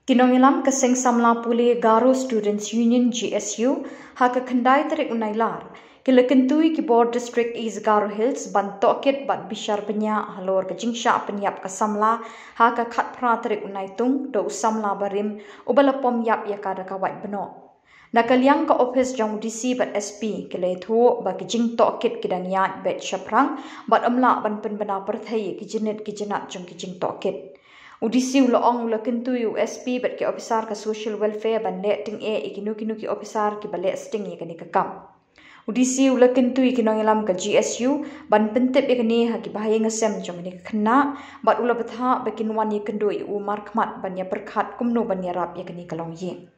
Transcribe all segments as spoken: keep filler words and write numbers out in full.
Ki nongïalam ka Seng Samla Pule Garo Students Union, G S U, ha ka khyndai tarik u Nailar, ki la kyntu ïa ki bor District East Garo Hills ban tohkit bad bishar bniah halor ka jingshah pynïap ka samla ha ka khatphra tarik u Naitung da u samla barim uba la pom ïap ïa ka da ka wait bnoh. Na ka liang ka ophis jong u D C bad S P ki la ïathuh ba ki jingtohkit ki dang ïaid beit shaphrang bad ym lah ban pynbna pyrthei ïa ki jingit ki jingat jong ki jingtohkit. U D C u la ong u la kyntu ïa u S P bad ki ophisar ka Social Welfare ban leh tyngeh ïa kino kino ki ophisar kiba leh sting ïa kane ka kam. U D C u la kyntu ïa ki nongïalam ka G S U ban pyntip ïa kane ha ki bahaïing hasem jong kane ka khynnah bad u la bthah ba kin wan ïakynduh ïa u markhmat ban ïapyrkhat kumno ban ïarap ïa kane ka longïing.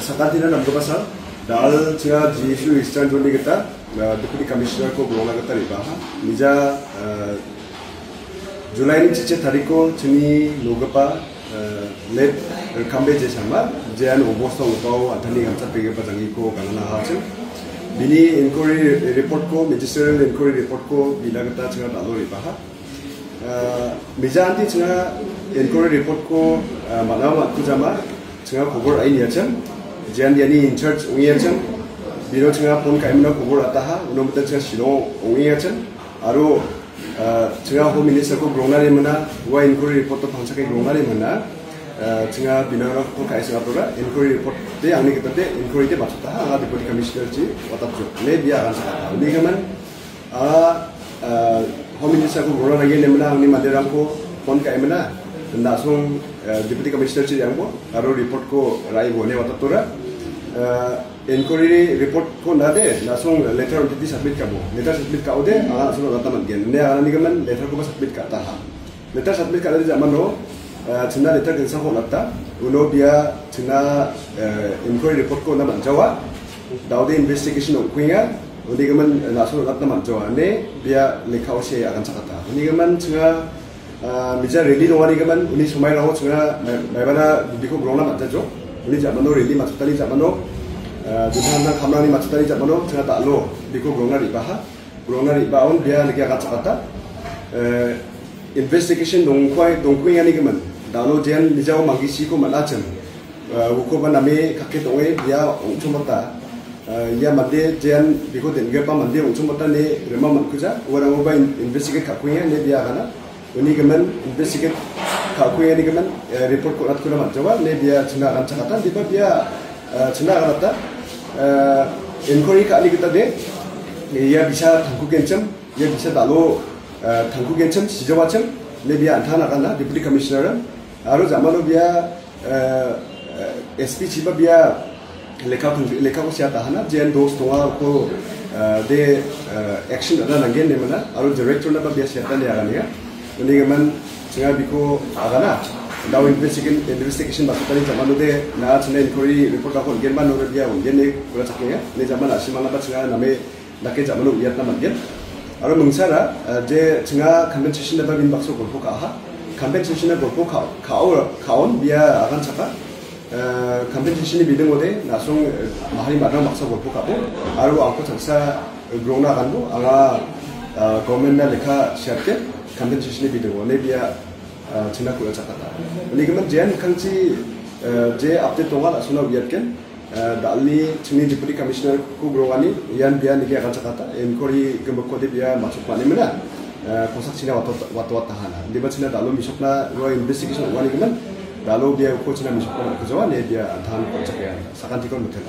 Sa kynti na nam ka pasal da al chinga G S U Eastern Zone ni kata, uh, Deputy Commissioner ko Grong la kata riba ha. Mija, uh, July ni chiche tariko chini logapa, uh, late Kambe je sama je an obos tong tau atani gamsa pege pa jangi ko kanana ha chim. Bini inquiry report ko, magisterial inquiry report ko bila kata chinga da lo riba ha. Uh, mija anti chinga inquiry report ko, uh, mana ma ku jama chinga khubor ai ni achem. Jan yani in charge ungi achem. Bino chinga pon kai mana khubor ataha, uno mata chinga sino ungi achem. Aro, uh, chinga Home Minister ko Grong na re mana, wa inquiry report to phansa kai Grong na re mana. Uh, chinga bina ko kai chinga program inquiry report te angni kita te inquiry te matu taha, anga Deputy Commissioner chi watap jo. Ne bia kan sa kata. Ni kaman, Ah, ah, Home Minister ko Grong na re ne mana angni mande rang ko pon kai mana. Nda song, eh, Deputy Commissioner chi yang ko, aro report ko rai bo ne wata tura. Eh, inquiry report ko nda de, nda song letter already submit ka bo. Letter submit ka ode, ah, song rata man gen. Ne ara ni kaman letter ko submit ka taha. Letter submit ka di jamano, eh, china letter kan sa ko nata. Uno bia china, eh, inquiry report ko na man jawa. Daude investigation ong kuinga. Uni gaman, eh, na sunu lat naman jo ne bia lekha ose akan sakata. Uni gaman chinga, ah, mija rally no wani gaman uni sumai raho chinga mai, mai bana biko Grong na mata jo. Uni jamano rally matutani jamano, ah, jumhan na kamrani matutani jamano chinga ta lo biko Grong na riba ha. Grong na riba on bia lagi akan sakata. Eh, investigation dong kuai, dong kuinga ni gaman. Dano jen mija o mangisi ko malachem. Eh, wuko ba name kake tong e bia ong chumata. Eh, ya mande jen biko den ge pa mande ong chumata ne rema man kuja. Wara ngo ba in-, investigate ka kuya ne bia kana. Uni gaman investigate ka kuya ni gaman, eh, report ko rat kuna man jawa ne bia china kan chakata di ba bia, eh, china kan ta. Eh, inquiry ka ni kita de. Ya bisa thangku kenchem, ya bisa dalo, eh, thangku kenchem, sijawa chem, ne bia antana kana Deputy Commissioner. Aro jamano bia eh, eh, S P chiba bia lekha kun-, lekha ko siata hana, jen dos tonga ko, eh, de, eh, action ada nanggen ne mana, aro director na ba bia siata ne agane ya. Uni gaman chinga biko agana. Dau investigation, investigation ba kutani jamano de na chinga inquiry report ko gen ba no bia gen ne kula chakne ya. Ne jamana simana ba chinga name Dake jamano iyat na matgen. Aro mungsara, eh, je chinga compensation da ba bin bakso golpo ka ha. Compensation da golpo ka, ka o, ka on bia akan saka. Eh, compensation ni bideng ode, na song, eh, mahari madang bakso golpo ka bo. Aro angko chaksa, eh, Grong na kan bo, anga, eh, government na lekha siat ke, compensation ni bideng ode bia, eh, china kula chakata. Ni gaman jen kangchi, eh, je update tonga la suna iyat ken. Eh, dali chini Deputy Commissioner ko Grong ani, yan bia niki akan sakata, inquiry gembek ko de bia masuk mane mena. Eh, kosak chini wato, wato, wato tahana. Di ba chini dalo misok na ruwa investigation wani kemen, dalo bia ko chini misok na ko jawa ne bia tahan ko chakya. Sakan tikon mutela.